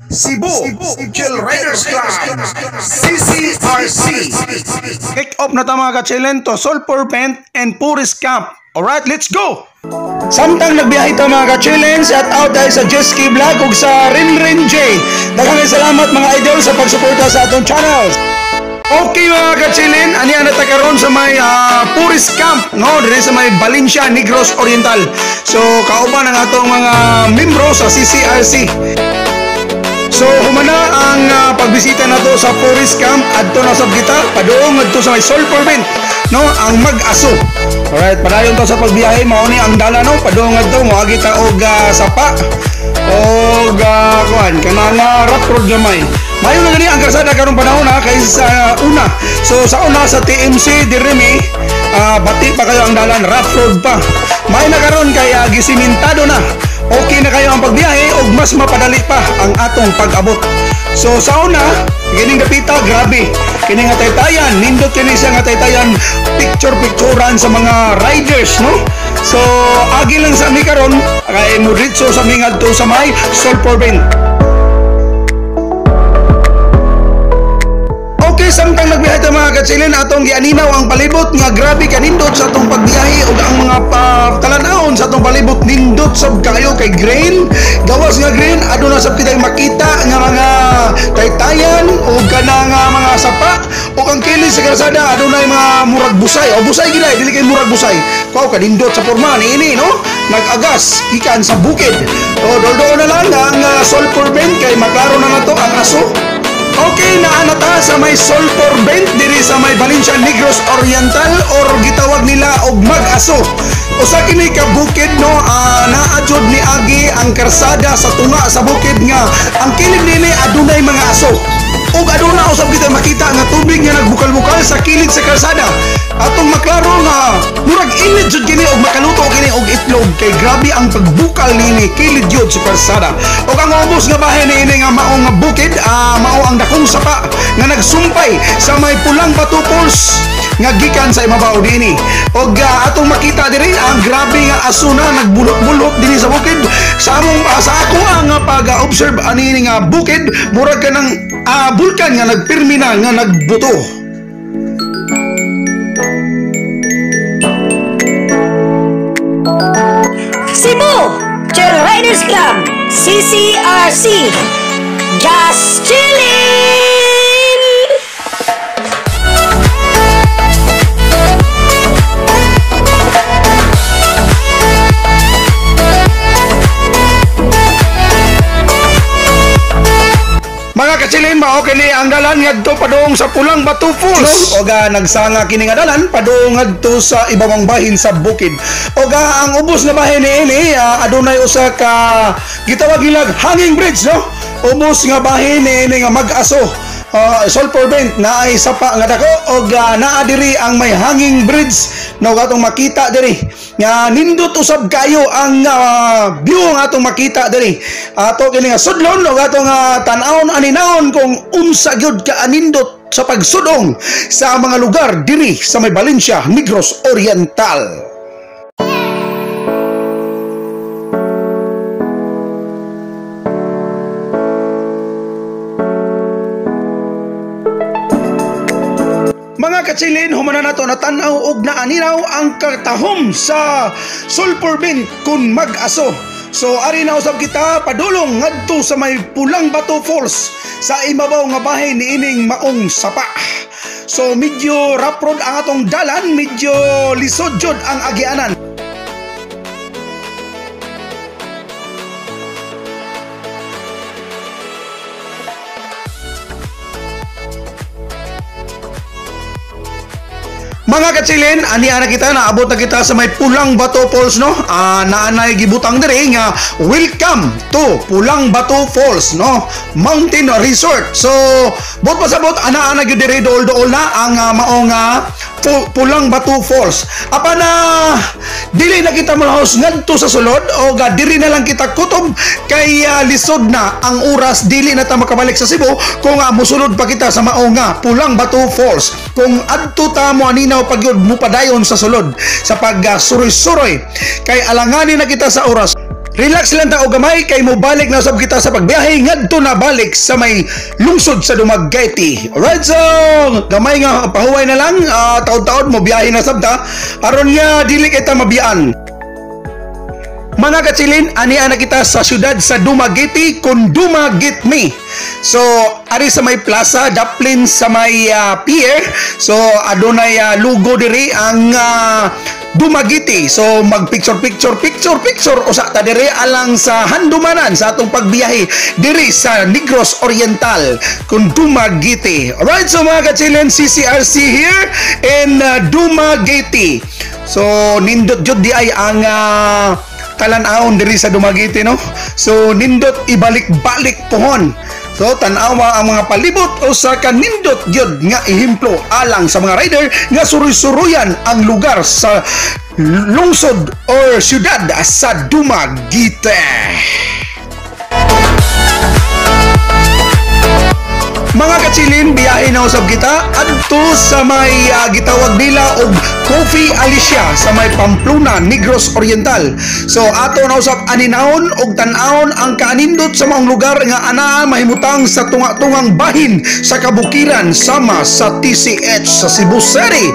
Cebu Chill Riders Club, CCRC. Kick off na ta, mga kachilin, to Sulphur Vent and Forest Camp. Alright, let's go! Samtang nagbiyahe ta, mga kachilin, shout out dahil sa Jesky Vlog ug sa Rinrin J. Daghang salamat, mga idol, sa pagsuporta sa atong channel. Okay, mga kachilin, ani na ta karon sa may Forest Camp, no, dire sa may Valencia, Negros Oriental. So kauban ang atong mga membro sa CCRC. So humana ang pagbisita nato sa Forest Camp, adto na sab kita padung adto sa may Sulphur Vent, no, ang Mag-aso. Alright, padayon to sa pagbiyahe, mao ni ang dala, no, padung adto moagi ta og sapa og kuan kanang rough road gamay. Mayo na gani ang kalsada karong panahon ha kaysa sa una. So sa una sa TMC diri mi bati pa kayo ang dalan, rough road pa. May na karon kay gisimintado na. Okay na kayo ang pagbiyahe ug mas mapadali pa ang atong pag-abot. So sa una, kining dapita grabe. Kini nga taytayan, nindot kini siya nga taytayan, picture-picturean sa mga riders, no? So agi lang sa mi karon kay mo sa mi ngadto sa may Sulphur Vent. Okay, samtang nagbiyahe ta, mga katsilin, atong gianinaw ang palibot nga grabe kanindot sa atong pagbiyahe ug ang mga talan-awon sa atong palibot nindot sab kayo kay green. Gawas nga green, aduna sab kitang makita nga mga taytayan ug kanang mga sapa ug ang kilid sa kalsada adunay mga murag busay o busay gid dili kay murag busay. Kaw kanindot sa porma niini, no? Nag-agas gikan sa bukid. O doldoon na lang ang Sulphur Vent kay maklaro na nato ang aso. Okay, naana ta sa may Sulphur Vent diri sa may Valencia, Negros Oriental or gitawag nila og Mag-aso. Usa kini ka bukid, no, naa jud ni agi ang karsada sa tunga sa bukid nga ang kilid nini adunay mga aso. Ug aduna usab kita makita nga tubig nga nagbukal-bukal sa kilid sa kalsada. Atong maklaro nga murag init jud kini og makaluto kini og itlog kay grabe ang pagbukal nini kilid jud sa kalsada. Ug ang ubos nga bahin niini nga mao nga bukid, mao ang dakong sapa nga nagsumpay sa may Pulang Bato Falls nga gikan sa imabaw dinhi. Og atong makita diri ang grabe nga aso na nagbulok-bulok dinhi sa bukid. Sa among sa ako ang pag-observe ani nga bukid murag ka ng bulkan nga nagpirmi na nga nagbuto. Cebu Trail Riders Club, CCRC. Just chillin'! Mga katsilin, mao kini ang dalan ngadto padung sa Pulang Bato Falls. No? Oga nagsanga kini nga dalan padung ngadto sa ibabang bahin sa bukid. Oga ang ubos na bahin niini adunay usa ka gitawag nilag hanging bridge, no? Ubos nga bahin niini nga Mag-aso. Sulphur Vent na ay sapa nga dako og naa diri ang may hanging bridge, no, atong makita diri nga nindot usab kayo ang view nga atong makita diri. Ato kini nga sudlon og atong tan-awon aninawon kung unsa gyud ka anindot sa pagsudong sa mga lugar diri sa may Valencia, Negros Oriental. Mga katsilin, humana nato natanaw og naaninaw ang katahom sa Sulphur Vent kun Mag-aso. So ari na usab kita padulong ngadto sa may Pulang Bato Falls sa ibabaw nga bahin niining maong sapa. So medyo rough road ang atong dalan, medyo lisod jud ang agianan. Mga katsilin, ani na kita, naabot na kita sa may Pulang Bato Falls, no? Naanay gibutang diri nga welcome to Pulang Bato Falls, no? Mountain Resort. So, bot pasabot ana-ana gyud diri dool-dool na ang maong Pulang Bato Falls. Apan na dili na kita malahos ngadto sa sulod o diri na lang kita kutob kay lisod na ang oras, dili na ta makabalik sa Cebu kung musulod pa kita sa maong Pulang Bato Falls. Kung adto ta mo aninaw pagyud mo padayon sa sulod sa pag suroy-suroy kay alanganin na kita sa oras. Relax lang ta og gamay kay mobalik na usab kita sa pagbiyahe ngadto na balik sa may lungsod sa Dumaguete. Alright, so gamay nga pahuway na lang, taod-taod mo biyahe na sab ta aron nga dili kita mabiyaan. Mga katsilin, ania na kita sa syudad sa Dumaguete kung Dumaguete me. So, ari sa may plaza, daplin sa may pier. So, adunay logo diri ang Dumaguete. So, mag-picture, picture, picture, picture usa ta diri alang sa handumanan sa atong pagbiyahe diri sa Negros Oriental kung Dumaguete. Alright, so mga katsilin, CCRC here in Dumaguete. So, nindot jud di ay ang talan-awon diri sa Dumaguete, no? So nindot ibalik-balik pohon. So tan-awa ang mga palibot usa ka nindot gyud nga ehemplo alang sa mga rider nga suruy-suruyan ang lugar sa lungsod or syudad sa Dumaguete. Mga katsilin, biyahe na usab kita adto sa may gitawag nila og Coffee Alicia sa may Pamplona, Negros Oriental. So ato na usab aninahon og tan-awon ang kaanindot sa maong lugar nga anaa mahimutang sa tunga-tungang bahin sa kabukiran sama sa TCH sa Cebu City.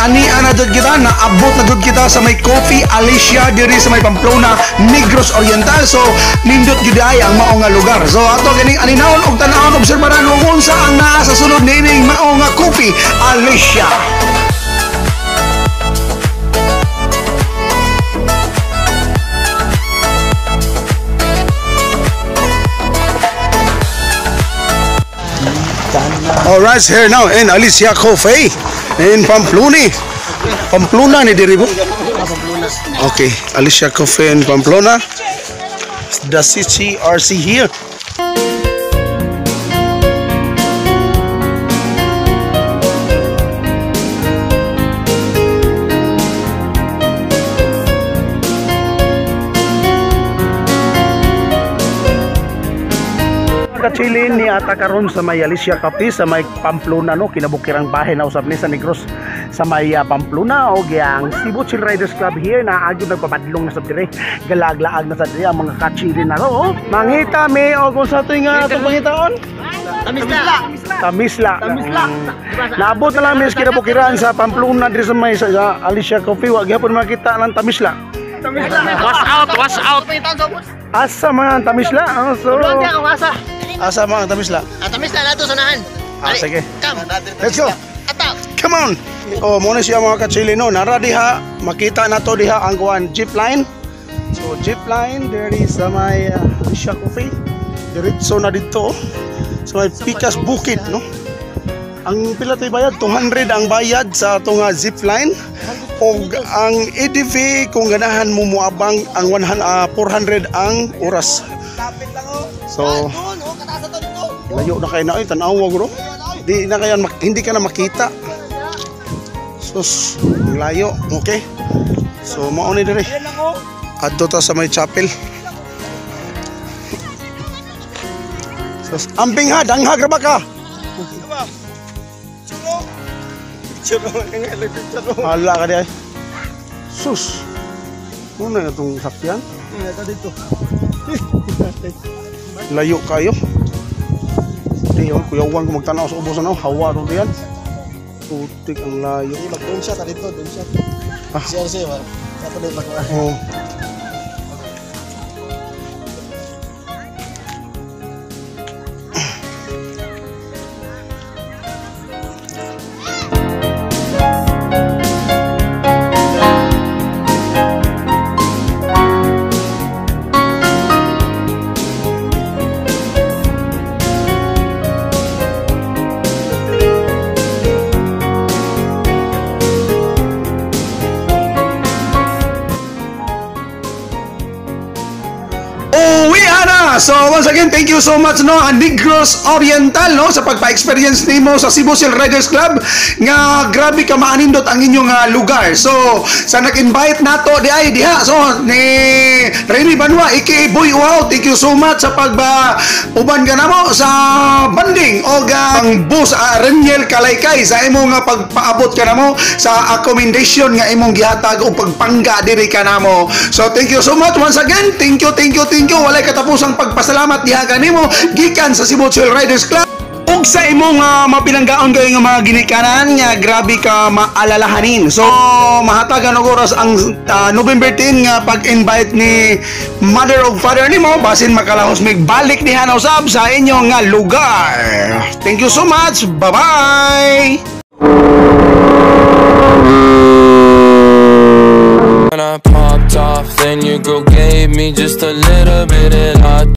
Ani na jud kita, naabot na jud kita sa may Coffee Alicia diri sa may Pamplona, Negros Oriental. So nindot jud ay ang mao nga lugar. So ato ganing aninahon og tan-awon, obserbaran kung unsa ang naa sa sulod niining mao nga Coffee Alicia. Alright, here now in Alicia Coffee in Pamplona. Pamplona ni diri bo? Okay, Alicia Coffee in Pamplona. The CCRC here. Kachilin ni ata karon sa may Alicia Coffee sa may Pamplona, no, kinabukirang bahin na usab ni sa Negros sa may Pamplona. Og ang Cebu Chill Riders Club here na agyo nagpapadlong na sa dire, galaglaag na sa dire ang mga kachilin na ro. Oh. Mangita mi og unsa toy nga atong pangitaon? Tamisla. Tamisla. Tamisla. Naabot na lang mis kinabukiran sa Pamplona dire sa may sa Alicia Coffee, wa gyapon makita ng tamisla. Tamisla. Wash out, wash out. Asa man ang tamisla? Oh, so Asa. Asa man ang tamisla? Ang tamisla nato sa naan. Ah, sige. Come. Let's go. Attack. Come on. Oh, muna siya mga kachili, no. Nara diha, makita na to diha ang kuan jeep line. So jeep line there is sa may Alicia Coffee. Diretso na dito sa may Pikas Bukid, no. Ang pila to'y bayad? 200 ang bayad sa atong zip line. Og ang EDV kung ganahan mo moabang ang 400 ang oras. So layo na kayo na ay tan-awa guro. Di na kayo hindi ka na makita. Sus, layo. Okay. So mao ni diri. Adto ta sa may chapel. Sus, amping ha, danghag ra ba ka? Hala ka di ay. Sus. Ano na itong sakyan? Dito. Layo kayo. Di yun, kuyawan ko magtanaw sa ubos ano. Hawa ro diyan. Putik ang layo. Mag-doon siya, dito, doon siya. Ah. CRC, ba? Katuloy magkuha. Oh. So once again, thank you so much, no, ang Negros Oriental, no, sa pagpa-experience nimo sa Cebu Chill Riders Club nga grabe ka maanindot ang inyong lugar. So sa nag-invite nato di ay diha, so ni Remy Banwa aka Boy Wow, thank you so much sa pagba uban ka namo sa banding og ang boss Reniel Kalaykay sa imong nga pagpaabot ka namo sa accommodation nga imong gihatag og pagpangga diri kanamo. So thank you so much once again. Thank you, thank you, thank you. Walay katapusang pagpasalamat diha kanimo gikan sa Cebu Chill Riders Club. Ug sa imong mapinanggaon kayo nga mga ginikanan nga grabe ka maalalahanin. So mahatagan og oras ang November 10 nga pag-invite ni mother og father nimo, basin makalahos mig balik diha na usab sa inyong nga lugar. Thank you so much. Bye-bye. When I popped off, then your girl gave me just a little bit of la